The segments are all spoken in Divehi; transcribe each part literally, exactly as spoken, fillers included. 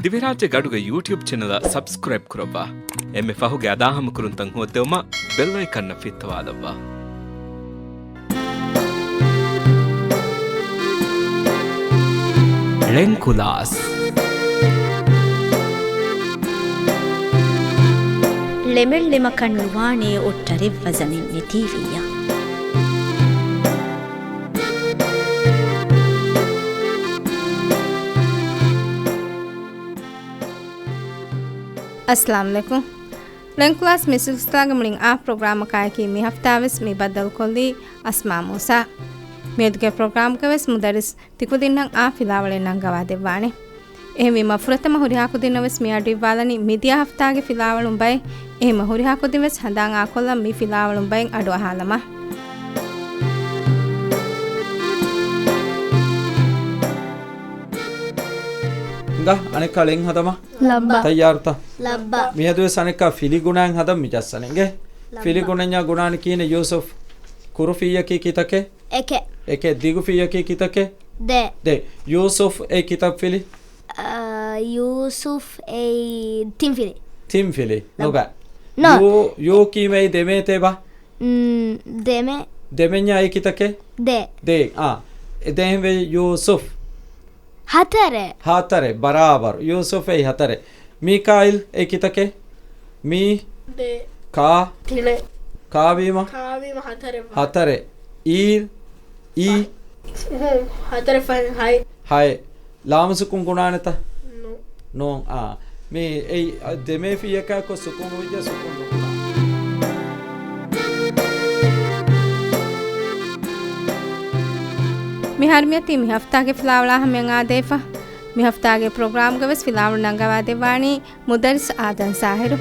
ދިވެހިރާއްޖޭގެ އަޑުގެ ޔޫޓިއުބް ޗެނަލަށް ސަބްސްކްރައިބް ކުރައްވާ. އެންމެ ފަހުގެ އަދާހަމަކުރުންތައް ހޯއްދެވުމަށް ބެލް އައިކަންއަށް ފިއްތަވާލައްވާ. ޅެންކުލާސް. ޅެމެއް ޅެމަކަށް ނުވާނޭ އޮއްޓަރެއް ވަޒަނެއް ނެތީވިއްޔާ. އައްސަލާމު ޢަލައިކުމް. ޅެންކުލާސް މި ސިލްސިލާގެ މުޅިން އާ ޕްރޮގްރާމަކާއެކީ މި ހަފްތާވެސް މި ބައްދަލުކޮށްލީ އަސްމާ މޫސާ. މިއަދުގެ ޕްރޮގްރާމްގަވެސް މުދައްރިސް ތިކުދިންނަށް އާ ފިލާވަޅެއް ނަންގަވާ ދެއްވާނެ. އެހެންވީމަ ފުރަތަމަ ހުރިހާ ކުދިންނަށްވެސް މިއަޑު އިއްވާލަނީ މިދިޔަ ހަފްތާގެ ފިލާވަޅުން ބައެއް. އެހެންމަ ހުރިހާ ކުދިންވެސް ހަނދާން އާކޮށްލަން މި ފިލާވަޅުން ބައެއް އަޑު އަހާލަމާ. ހިނގާ، އަނެއްކާ ޅެން ހަދަމާ. ލައްބަ. ތައްޔާރުތަ؟ ލައްބަ. މިއަދުވެސް އަނެއްކާ ފިލި ގުނައިން ހަދަން މި ޖައްސަނީ. އިނގޭ؟ ލައްބަ. ފިލި ގުނަންޏާ ގުނާނެ ކިހިނެއް ޔޫސުފް؟ ކުރުފިއްޔަކީ ކިތަކެއް؟ އެކެއް. އެކެއް. ދިގުފިއްޔަކީ ކިތަކެއް؟ ދޭއް. ދޭއް. ޔޫސުފް އެއީ ކިތައް ފިލި؟ އާ، ޔޫސުފް އެއީ ތިން ފިލި. ތިން ފިލި. ލައްބަ. ނުބަ. ނޯ. ޔޫ، ޔޫ ކީމަ އެއީ ދެމޭތޭ ބާ؟ މް، ދެމެ. ދެމެންޏާ އެއީ ކިތަކެއް؟ ދޭއް. ދޭއް. އާ. އެ ދެން ވެ ޔޫސުފް. ހަތަރެއް. ހަތަރެއް، ބަރާބަރު. ޔޫސުފް އެއީ ހަތަރެއް. މީކާއިލް އެއީ ކިތަކެއް؟ މީ. ދޭއް. ކާ. ތިނެއް. ކާވީމަ؟ ކާވީމަ ހަތަރެއް. ހަތަރެއް. އީ. އީ. ފަ-، ހުން، ހަތަރެއް ފަހެއް ހައެއް. ހައެއް. ލާމު ސުކުން ގުނާނެތަ؟ ނޯ. ނޯ. އާ. މީ އެއީ، އަ، ދެމޭ ފިއްޔަކާއެކު ސުކުން ހުއްޖަ ސުކުން ނުކުނާ. މިހާރު މިއޮތީ މި ހަފްތާގެ ފިލާވަޅާ ހަމަޔަށް އާދެވިފަ. މި ހަފްތާގެ ޕްރޮގްރާމްގަވެސް ފިލާވަޅު ނަންގަވާ ދެއްވާނީ މުދައްރިސް އާދަން ސާހިރު.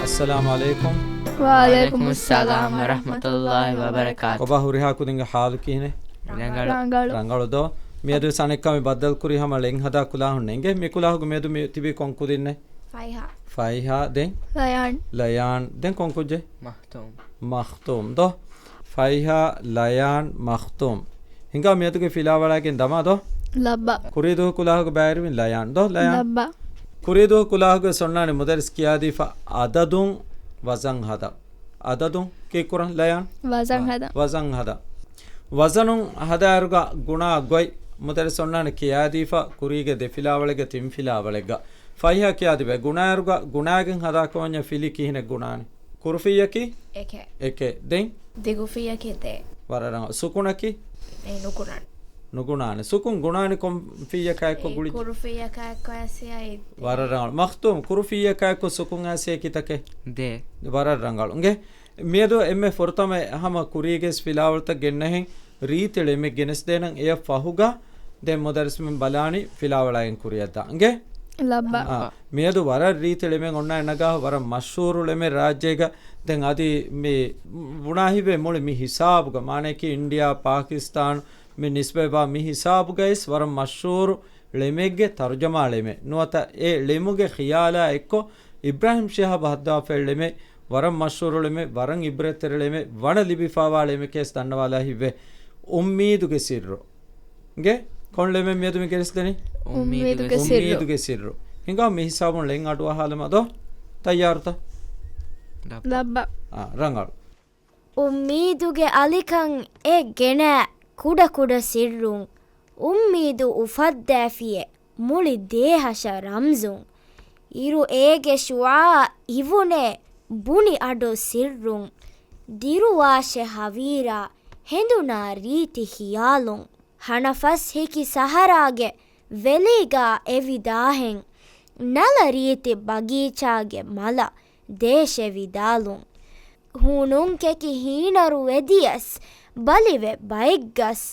އައްސަލާމު ޢަލައިކުމް. ވަޢަލައިކުމުއްސަލާމް ވަރަޙްމަތުﷲ ވަބަރަކާތު. ކޮބާ ހުރިހާ ކުދިންގެ ޙާލު ކިހިނެއް؟ ރަނގަޅު. ރަނގަޅު. ރަނގަޅު ދޯ. މިއަދުވެސް އަނެއްކާ މި ބައްދަލުކުރީ ހަމަ ޅެން ހަދާ ކުލާހުންނޭ. އިނގޭ މި ކުލާހުގެ މިއަދު މި ތިބީ ކޮން ކުދިންނެއް؟ ފައިހާ. ފައިހާ ދެން؟ ލަޔާން. ލަޔާން ދެން ކޮން ކުއްޖެއް؟ މަޚްތޫމް. މަޚްތޫމް ދޯ. ފައިހާ، ލަޔާން، މަޚްތޫމް. ހިނގާ މިއަދުގެ ފިލާވަޅާގެން ދަމާ ދޯ. ލައްބަ. ކުރީދުވަހު ކުލާހުގެ ބައިވެރިވިން ލަޔާން ދޯ. ލަޔާން. ލައްބަ. ކުރީދުވަހު ކުލާހުގެ އޮންނާނެ މުދައްރިސް ކިޔާދީފަ އަދަދުން ވަޒަން ހަދަން. އަދަދުން ކީއްކުރަން ލަޔާން؟ ވަޒަން ހަދަން. ވަޒަން ހަދަން. ވަޒަނުން ހަދާއިރުގަ ގުނާ ގޮތް މުދައްރިސް އޮންނާނެ ކިޔާދީފަ ކުރީގެ ދެ ފިލާވަޅެއްގަ ތިން ފިލާވަޅެއްގަ. ފައިހާ ކިޔާދިބޭ. ގުނާއިރުގަ ގުނާގެން ހަދާކަމަންޏާ ފިލި ކިހިނެއް ގުނާނެ؟ ކުރުފިއްޔަކީ؟ އެކެއް. އެކެއް. ދެން؟ ދިގުފިއްޔަކީ ދޭއް. ވަރަށް ރަނގަޅު. ސުކުނަކީ؟ އެ ނުކުރާނެ. ނުގުނާނެ. ސުކުން ގުނާނެ ކޮން ފިއްޔަކާއެއްކޮ އެ ގުޅި؟ ކުރުފިއްޔަކާއެއްކޮ އައިސް އައި. ވަރަށް ރަނގަޅު. މަޚްތޫމް، ކުރުފިއްޔަކާއެއްކޮ ސުކުން އައިސް އެ ކިތަކެއް؟ ދޭއް. ވަރަށް ރަނގަޅު. އިނގޭ. މިއަދު އެންމެ ފުރަތަމަ ހަމަ ކުރީގެސް ފިލާވަޅުތައް ގެންނަހެން ރީތި ޅެމެއް ގެނެސްދޭނަން. އެޔަށް ފަހުގަ ދެން މުދައްރިސްމެން ބަލާނީ ފިލާވަޅާގެން ކުރިއަށްދާ. އިނގޭ؟ ލައްބަ. އާ، މިއަދު ވަރަށް ރީތި ޅެމެއް އޮންނާ ނަގާ ވަރަށް މަޝްހޫރު ޅެމެއް ރާއްޖޭގަ. ދެން އަދި މި ބުނާހިތްވޭ މުޅި މި ހިސާބުގަ، މާނައަކީ އިންޑިއާ، ޕާކިސްތާން، މި ނިސްބަތްވާ މި ހިސާބުގައިސް ވަރަށް މަޝްހޫރު ޅެމެއްގެ ތަރުޖަމާ ޅެމެއް ނުވަތަ އެ ޅެމުގެ ޚިޔާލާ އެއްކޮށް އިބްރާހިމް ޝިހާބް ހައްދަވާފައި ޅެމެއް، ވަރަށް މަޝްހޫރު ޅެމެއް، ވަރަށް އިބްރަތްތެރި ޅެމެއް، ވަނަ ލިބިފާވާ ޅެމެކޭސް ދަންނަވާލާ ހިތްވޭ. އުއްމީދުގެ ސިއްރު. ގެ ކޮން ޅެމެއް މިއަދު މި ގެނެސްދެނީ؟ އުއްމީދުގެ ސިއްރު. އުއްމީދުގެ ސިއްރު. ހިނގާ މި ހިސާބުން ޅެން އަޑުއަހާލަމާ ދޯ. ތައްޔާރުތަ؟ ލައްބަ. އާ، ރަނގަޅު. އުއްމީދުގެ އަލިކަން އެ ގެނަ ކުޑަކުޑަ ސިއްރުން. އުއްމީދު އުފައްދައިފިއޭ މުޅި ދޭހަށަށް ރަމްޒުން. އިރު އޭގެ ޝުޢާޢަށް އިވުނޭ ބުނި އަޑު ސިއްރުން. ދިރުވާށޭ ހަވީރާ ހެނދުނާ ރީތި ޚިޔާލުން. ހަނަފަސް ހިކި ސަހަރާގެ ވެލީގާ އެވިދާހެން، ނަލަ ރީތި ބަގީޗާގެ މަލަށް ދޭށޭ ވިދާޅުން. ހޫނުން ކެކި ހީނަރު ވެދިޔަސް، ބަލިވެ ބައެއްގަސް،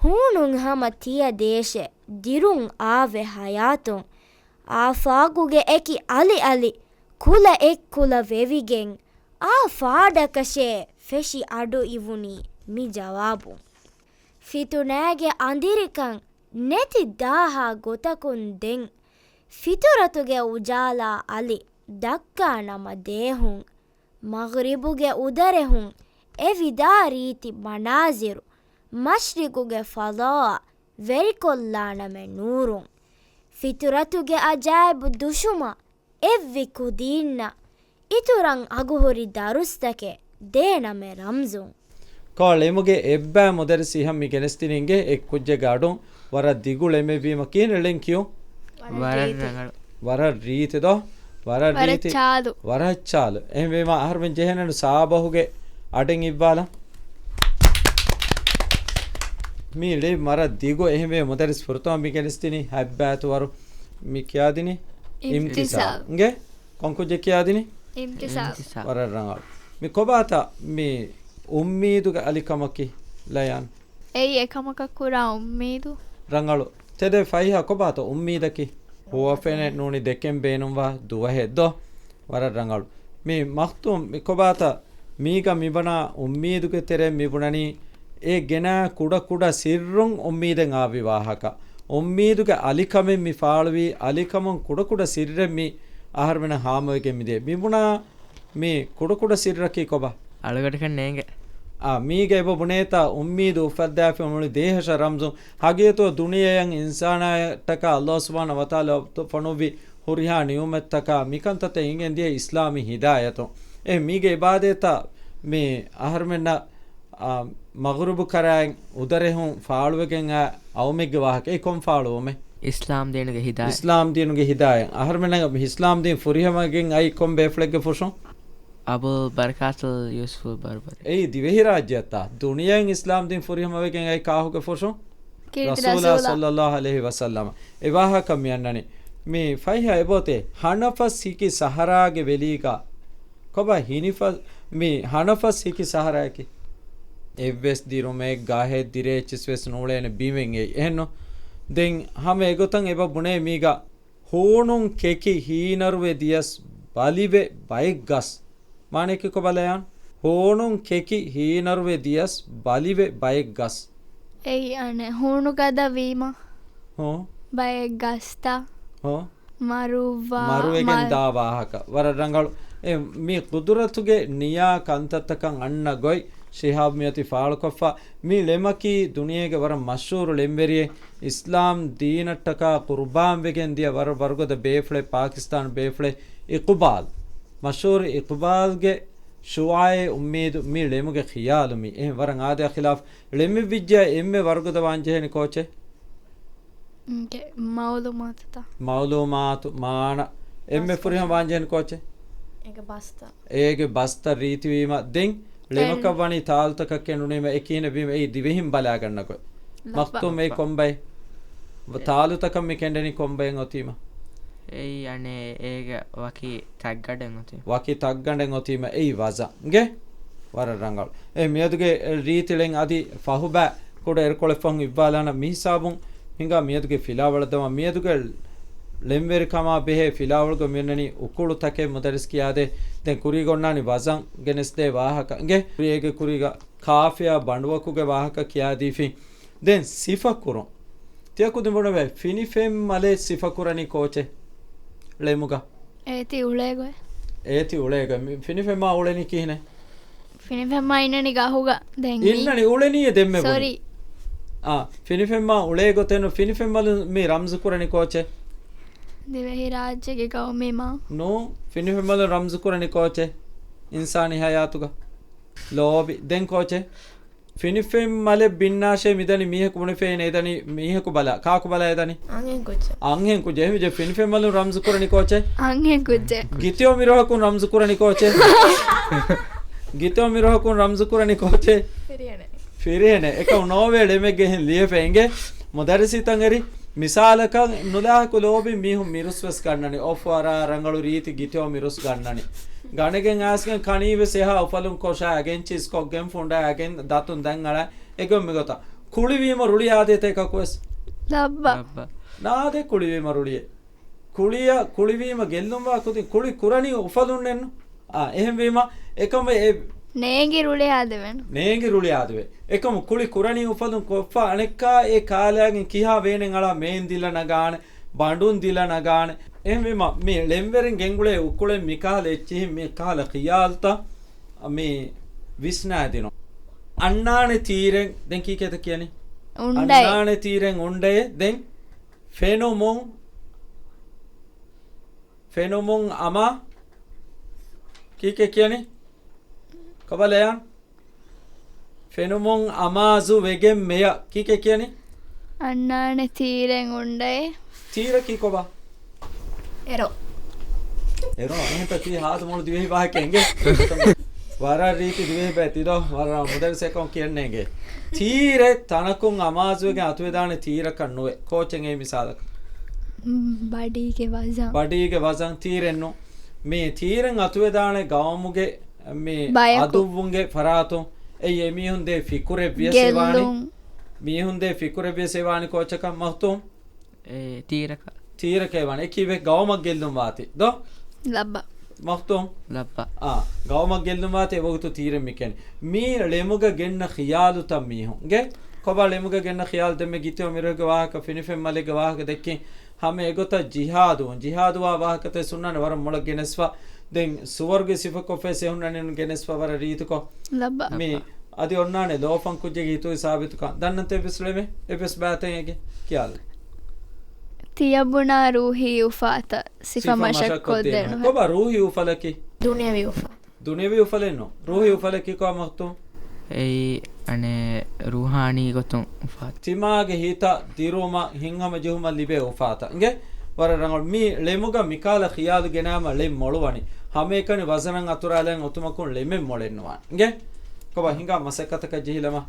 ހޫނުން ހަމަ ތިޔަ ދޭށޭ ދިރުން އާވެ ޙަޔާތުން. އާފާގުގެ އެކި އަލިއަލި، ކުލަ އެއްކުލަ ވެވިގެން، އާ ފާޑަކަށޭ ފެށި އަޑު އިވުނީ މި ޖަވާބުން. ފިތުނާގެ އަނދިރިކަން ނެތި ދާހާ ގޮތަކުން ދެން، ފިތުރަތުގެ އުޖާލާ އަލި ދައްކާ ނަމަ ދޭހުން، މަޣްރިބުގެ އުދަރެހުން އެ ވިދާ ރީތި މަނާޒިރު މަޝްރިޤުގެ ފަޟާއަށް ވެރިކޮށްލާނަމޭ ނޫރުން. ފިޠުރަތުގެ އަޖާއިބު ދުށުމަށް އެއްވި ކުދީންނަށް އިތުރަށް އަގުހުރި ދަރުސްތަކެއް ދޭނަމޭ ރަމްޒުން. ކޯ ޅެމުގެ އެއްބައި މުދައްރިސް އިހަށް މި ގެނެސްދިނީ އިނގޭ އެއްކުއްޖެއްގެ އަޑުން ވަރަށް ދިގު ޅެމެއްވީމަ ކިހިނެއް ޅެން ކިޔުން؟ ވަރަށް ރީތި. ރަނގަޅު. ވަރަށް ރީތި ދޯ؟ ވަރަށް ވަރަށް ރީތި. ޗާލު. ވަރަށް ޗާލު. އެހެންވީމަ އަހަރުމެން ޖެހޭނެނު ސާބަހުގެ އަޑެއް އިއްވާލަން. މި ޅެ ވަރަށް ދިގު އެހެންވެ މުދައްރިސް ފުރަތަމަ މި ގެނެސްދިނީ ހަތް ބައިތު ވަރު މި ކިޔާދިނީ އިމްތިސާލް. އިމްތިސާލް. އިނގޭ؟ ކޮން ކުއްޖެއް ކިޔާދިނީ؟ އިމްތިސާލް. އިމްތިސާލް. ވަރަށް ރަނގަޅު. މި ކޮބާތަ މި އުއްމީދުގެ އަލިކަމަކީ ލަޔާން؟ އެއީ އެކަމަކަށް ކުރާ އުއްމީދު. ރަނގަޅު. ތެދެއް ފައިހާ ކޮބާތަ އުއްމީދަކީ؟ ހުވަފެނެއް ނޫނީ ދެކެން ބޭނުންވާ ދުވަހެއް ދޯ؟ ވަރަށް ރަނގަޅު. މި މަޚްތޫމް މި ކޮބާތަ މީގަ މިބަނާ އުއްމީދުގެ ތެރެއިން މިބުނަނީ އެ ގެނާ ކުޑަކުޑަ ސިއްރުން އުއްމީދެއް އާވި ވާހަކަ. އުއްމީދުގެ އަލިކަމެއް މި ފާޅުވީ، އަލިކަމުން ކުޑަކުޑަ ސިއްރެއް މި އަހަރުމެނަށް ހާމަވެގެން މިދޭ. މިބުނާ މި ކުޑަކުޑަ ސިއްރަކީ ކޮބާ؟ އަޅުގަޑަކަށް ނޭނގެ. އާ، މީގަ އެބަ ބުނޭތާ އުއްމީދު އުފައްދާފަ މުޅި ދޭހަށަށް ރަމްޒު. ހަގީގަތު ދުނިޔެއަށް އިންސާނާޔަށްޓަކާ އައްލާހު ސުބްޙާނަހު ވަތަޢާލާ ފޮނުއްވި ހުރިހާ ނިޢުމަތްތަކާ މިކަންތައްތައް އިނގެން ދިޔަ އިސްލާމީ ހިދާޔަތު. އެ މީގެ އިބާދަތްތައް މި އަހަރުމެންނަށް، އާ، މަޣުރިބު ކަރައިން އުދަރެހުން ފާޅުވެގެން އައި އައުމެއްގެ ވާހަކަ. އެ ކޮން ފާޅުވުމެއް؟ އިސްލާމް ދީނުގެ ހިދާޔަތް. އިސްލާމް ދީނުގެ ހިދާޔަތް. އަހަރުމެންނަށް އިސްލާމް ދީން ފުރިހަމަވެގެން އައި ކޮން ބޭފުޅެއްގެ ފުށުން؟ އަބުލް ބަރަކާތުލް ޔޫސުފުލް ބަރުބަރީ. އެއީ ދިވެހިރާއްޖެއަށްތާ؟ ދުނިޔެއިން އިސްލާމް ދީން ފުރިހަމަވެގެން އައި ކާކުގެ ފުށުން؟ ރަސޫލާ ޞައްލައްލާހު ޢަލައިހި ވަސައްލަމަ. އެ ވާހަކަ މި އަންނަނީ. މި ފައިހާ އެބައޮތޭ ހަނަފަސް ހިކި ސަހަރާގެ ވެލީގަ. ކޮބާ ހިނިފަ-، މި ހަނަފަސް ހިކި ސަހަރާއަކީ؟ އެއްވެސް ދިރުމެއް، ގަހެއް، ދިރޭއްޗިސް ވެސް ނޫޅޭނެ ބިމެއް އެއީ. އެހެންނު؟ ދެން ހަމަ އެގޮތަށް އެބަ ބުނޭ މީގަ ހޫނުން ކެކި ހީނަރުވެ ދިޔަސް ބަލިވެ ބައެއް ގަސް. މާނައަކީ ކޮބާ ލަޔާން؟ ހޫނުން ކެކި ހީނަރުވެ ދިޔަސް ބަލިވެ ބައެއް ގަސް. އެއީ އަނެއް ހޫނު ގަދަ ވީމަ. ހޫ. ބައެއް ގަސްތައް. ހޫ. މަރުއްވާ، މަރުވެގެން މަ-، ދާ ވާހަކަ. ވަރަށް ރަނގަޅު. އެ، މި ޤުދުރަތުގެ ނިޔާ ކަންތައްތަކަށް އަންނަ ގޮތް ޝިހާބް މިއޮތީ ފާޅުކޮށްފަ. މި ޅެމަކީ ދުނިޔޭގެ ވަރަށް މަޝްހޫރު ޅެންވެރިއެއް. އިސްލާމް ދީނަށްޓަކާ ޤުރުބާންވެގެން ދިޔަ ވަރަށް ވަރުގަދަ ބޭފުޅެއް، ޕާކިސްތާނު ބޭފުޅެއް އިޤުބާލް. މަޝްހޫރު އިޤުބާލްގެ ޝުޢާއޭ އުއްމީދު މި ޅެމުގެ ޚިޔާލު މީ. އެހެން ވަރަށް އާދަޔާ ޚިލާފް ޅެމެއްވިއްޖެ އެންމެ ވަރުގަދަ ވާންޖެހޭނީ ކޯޗެއް؟ މައުލޫމާތުތައް. މައުލޫމާތު މާނަ. އެންމެ ބަސް ފުރިހަމަ ކޮށް. ވާންޖެހޭނީ ކޯޗެއް؟ އޭގެ ބަސްތައް. އޭގެ ބަސްތައް ރީތިވީމަ ދެން ޅެމަކަށް ވަނީ ތާލުތަކަށް ކެނޑުނީމަ އެ ކިހިނެއް ވީމަ އެއީ ދިވެހިން ބަލާގަންނަ ގޮތް. ލައްބަ. މަޚްތޫމް އެއީ ކޮންބައެއް؟ ތާލުތަކަށް މި ކެނޑެނީ ކޮންބައެއް އޮތީމަ؟ އެއީ އަނެއް އޭގެ ވަކި ތައްގަނޑެއް އޮތީ. ވަކި ތައްގަނޑެއް އޮތީމަ އެއީ ވަޒަން. އިނގޭ؟ ވަރަށް ރަނގަޅު. އެ މިއަދުގެ ރީތިޅެން އަދި ފަހުބައި ކުޑަ އެރުކޮޅެއް ފަހުން އިއްވާލާނަ މި ހިސާބުން ހިނގާ މިއަދުގެ ފިލާވަޅަށް ދަމާ މިއަދުގެ ޅެންވެރިކަމާ ބެހޭ ފިލާވަޅުގަ މިއޮންނަނީ އުކުޅު ތަކެއް މުދައްރިސް ކިޔާދޭ. ދެން ކުރީގަ އޮންނާނީ ވަޒަން ގެނެސްދޭ ވާހަކަ. އިނގޭ؟ ކުރީގެ ކުރީގަ ކާފިޔާ ބަނޑުވަކުގެ ވާހަކަ ކިޔާދީފިން. ދެން ސިފަކުރުން. ތިޔަ ކުދިން ބުނެވޭ، ފިނިފެންމަލެއް ސިފަކުރަނީ ކޯޗެއް؟ ޅެމުގަ. އޭތި އުޅޭގޮތް. އޭތި އުޅޭގޮތް. މި ފިނިފެންމާ އުޅެނީ ކިހިނެއް؟ ފިނިފެންމާ އިންނަނީ ގަހުގަ. ދެން މި އިންނަނީ އުޅެނީ ދެންމެ ބުނި. ސޮރީ. އާ، ފިނިފެންމާ އުޅޭ ގޮތެއް ނު، ފިނިފެންމަލުން މި ރަމްޒު ކުރަނީ ކޯޗެއް؟ ދިވެހިރާއްޖޭގެ ގައުމީ މާ. ނޫ، ފިނިފެންމަލުން ރަމްޒު ކުރަނީ ކޯޗެއް؟ އިންސާނީ ހަޔާތުގަ. ލޯބި. ދެން ކޯޗެއް؟ ފިނިފެންމަލެއް ބިންނާށޭ މިދަނީ މީހަކު ބުނެފޭނެ އެދަނީ މީހަކު ބަލާ. ކާކު ބަލާ އެދަނީ؟ އަންހެން ކުއްޖެއް. އަންހެން ކުއްޖެއް. އެހެންވެއްޖެ ފިނިފެންމަލުން ރަމްޒު ކުރަނީ ކޯޗެއް؟ އަންހެން ކުއްޖެއް. ގިތިއޮމިރޮހަކުން ރަމްޒު ކުރަނީ ކޯޗެއް؟ ގިތިއޮމިރޮހަކުން ރަމްޒު ކުރަނީ ކޯޗެއް؟ ފިރިހެނެއް. ފިރިހެނެއް. އެކަމު ނޯވޭ ޅެމެއްގެ ހިން ލިޔެފަ އިނގޭ. މުދައްރިސީ ތަން އެރި. މިސާލަކަށް ނުލާހިކު ލޯބި މީހުން މިރުސް ވެސް ގަންނަނީ. އޮފް ވަރާ ރަނގަޅު ރީތި ގިތިއޮ މިރުސް ގަންނަނީ. ގަނެގެން އައިސްގެން ކަނީ ވެސް އެހާ އުފަލުން ކޮށާގެން ޗިސް ކޮށްގެން ފުނޑާގެން ދަތުން ދަން އަޅާ އެގޮތް މިގޮތަށް. ކުޅިވީމަ ރުޅި އާދޭތަ އެކަކުވެސް؟ ލައްބަ. ލައްބަ. ނާދޭ ކުޅިވީމަ ރުޅިއެއް. ކުޅިއަށް، ކުޅިވީމަ ގެއްލުންވާ ކުދިން ކުޅި ކުރަނީ އުފަލުންނެއްނު. އާ، އެހެންވީމަ، އެކަމަށް އެ ނޭނގި ރުޅިއާދެވެން. ނޭނގި ރުޅިއާދެވެ. އެކަމު ކުޅި ކުރަނީ އުފަލުން ކޮށްފަ އަނެއްކާ އެ ކާލައިގެން ކިހާ ވޭނެއް އަޅާ މޭން ދިލަ ނަގާނެ، ބަނޑުން ދިލަ ނަގާނެ. އެހެންވީމަ، މި ޅެންވެރިން ގެންގުޅޭ އުކުޅެއް މިކަހަލަ އެއްޗިހިން މި ކަހަލަ ޚިޔާލުތައް މި ވިސްނާދިނުން. އަންނާނެ ތީރެއް، ދެން ކީކޭތަ ކިޔަނީ؟ އުނޑައެއް. އަންނާނެ ތީރެއް އުނޑައެއް، ދެން ފެނުމުން، ފެނުމުން އަމާ، ކީކޭ ކިޔަނީ؟ ކޮބާ ލަޔާން؟ ފެނުމުން އަމާޒު ވެގެން މެޔަ. ކީކޭ ކިޔަނީ؟ އަންނާނެ ތީރެއް އުނޑައެއް. ތީރަކީ ކޮބާ؟ އެރޮ. އެރޮ، އަނެއްހެންތަ ތީ ހާދަ މޮޅު ދިވެހި ވާހަކަ އެނގޭ. ވަރަށް ރީތި ދިވެހި ބައެއް ތިދޯ، ވަރަށް މުދައްރިސް އެކަމަކު ކިޔަން ނޭނގޭ. ތީރެއް ތަނަކުން އަމާޒުވެގެން އަތުވެދާނެ ތީރަކަށް ނުވެ. ކޯޗެއް އެއީ މިސާލަކަށް؟ މް، ބަޑީގެ ވަޒަން. ބަޑީގެ ވަޒަން ތީރެއްނު. މި ތީރެއް އަތުވެދާނެ ގައުމުގެ މި ބަޔަކު. އަދުއްވުންގެ ފަރާތުން. އެއީ އެމީހުން ދޭ ފިކުރެއްވިޔަސް އެވާނީ. ގެއްލުން. މީހުން ދޭ ފިކުރެއްވިޔަސް އެވާނީ ކޯޗަކަށް މަޚްތޫމް؟ އެ، ތީރަކަށް. ތީރަކަށް އެވާނެ. އެކީވެ ގައުމަށް ގެއްލުން ވާތީ. ދޯ؟ ލައްބަ. މަޚްތޫމް؟ ލައްބަ. އާ، ގައުމަށް ގެއްލުން ވާތީ އެވަގުތު ތީރެއް މިކެން. މީ ޅެމުގަ ގެންނަ ޚިޔާލުތައް މީހުން. ގެ؟ ކޮބާ ޅެމުގަ ގެންނަ ޚިޔާލު؟ ދެންމެ ގިތިއޮ މިރުހެއްގެ ވާހަކަ، ފިނިފެން މަލެއްގެ ވާހަކަ ދެއްކިން. ހަމަ އެގޮތަށް ޖިހާދުވުން. ޖިހާދުވާ ވާހަކަތައް ހުންނާނެ ވަރަށް މޮޅަށް ގެނެސްފަ. ދެން ސުވަރުގެ ސިފަކޮށްފައި ސެހުންނަނިން ގެނެސްފަ ވަރަށް ރީތިކޮށް. ލައްބަ. މި އަދި އޮންނާނެ ލޯފަން ކުއްޖެއްގެ ހިތު ހިސާބިތުކަން. ދަންނަތެ އެއްވެސް ޅެމެއް، އެއްވެސް ބައިތެއް އެނގޭ ކިޔާލަ. ތިޔަބުނާ ރޫހީ އުފާތައް ސިފަ ސިފަ މަށައްކޮށްދޭނު. މަށައްކޮށްދޭނު. ކޮބާ ރޫހީ އުފަލަކީ؟ ދުނިޔަވީ އުފާ. ދުނިޔަވީ އުފަލެއްނު. ރޫހީ އުފަލަކީ ކޮބާ މަޚްތޫމް؟ އެއީ އަނެއް ރޫހާނީ ގޮތުން އުފާތައް. ތިމާގެ ހިތަށް، ދިރުމަށް، ހިތްހަމަޖެހުމަށް ލިބޭ އުފާތައް. އިނގޭ؟ ވަރަށް ރަނގަޅު. މި ޅެމުގަ މިކާލަ ޚިޔާލު ގެނައިމަ ޅެން މޮޅުވަނީ. ހަމައެކަނި ވަޒަނަށް އަތުރާލައިން އޮތުމަކުން ޅެމެއް މޮޅެއް ނުވާނެ. އިނގޭ؟ ކޮބާ ހިނގާ މަސައްކަތަކަށް ޖެހިލަމާ.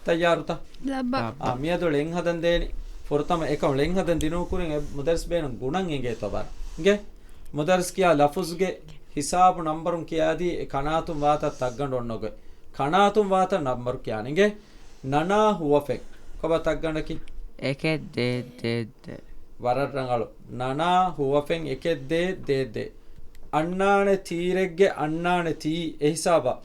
ތައްޔާރުތަ؟ ލައްބަ. އާ، މިއަދު ޅެން ހަދަން ދޭނީ. ފުރަތަމަ އެކަމު ޅެން ހަދަން ދިނުމަކުރިން އެ މުދައްރިސް ބޭނުން ގުނަން އެނގޭތޯ ބާރަށް. އިނގޭ؟ މުދައްރިސް ކިޔާ ލަފުޒުގެ ހިސާބު ނަންބަރުން ކިޔާދީ އެ ކަނާތުން ވާތަ ތައްގަނޑު އޮންނަ ގޮތް. ކަނާތުން ވާތަ ނަންބަރު ކިޔާނެ. އިނގޭ؟ ނަނާ ހުވަފެން. ކޮބާ ތައްގަނޑަކީ؟ އެކެއް ދޭއް ދޭއް ދޭއް. ވަރަށް ރަނގަޅު. ނަނާ ހުވަފެން އެކެއް ދޭއް ދޭއް ދޭއް. އަންނާނެ ތީރެއްގެ އަންނާނެ ތީ އެ ހިސާބަށް.